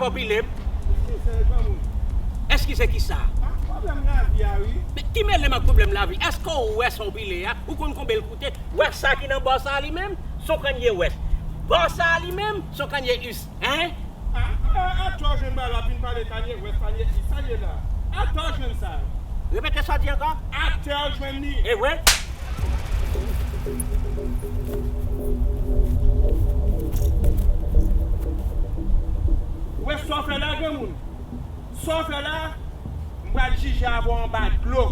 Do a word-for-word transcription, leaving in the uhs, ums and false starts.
Ou pile m? Eskize, granmoun. Eskize ki sa? Ah, pwoblèm lavi a, wi. Men ki mele m ak pwoblèm lavi? Èske ou wè sa w pile a? Ou konn konbyen l koute? Wè sa ki nan bò sa a li menm? Se yon Kanye West. Bò sa a li menm, se yon Kanye East. Hein? Ah, ah, atò jwenn bagay la vin pale Kanye West, Kanye East, sa l ye la? Atò jwenn sa? Repete sa w di ankò? Atò jwenn li. E vre? Wè sa w fè la, granmoun? Sa w fè la, m pral jije avè w anba dlo.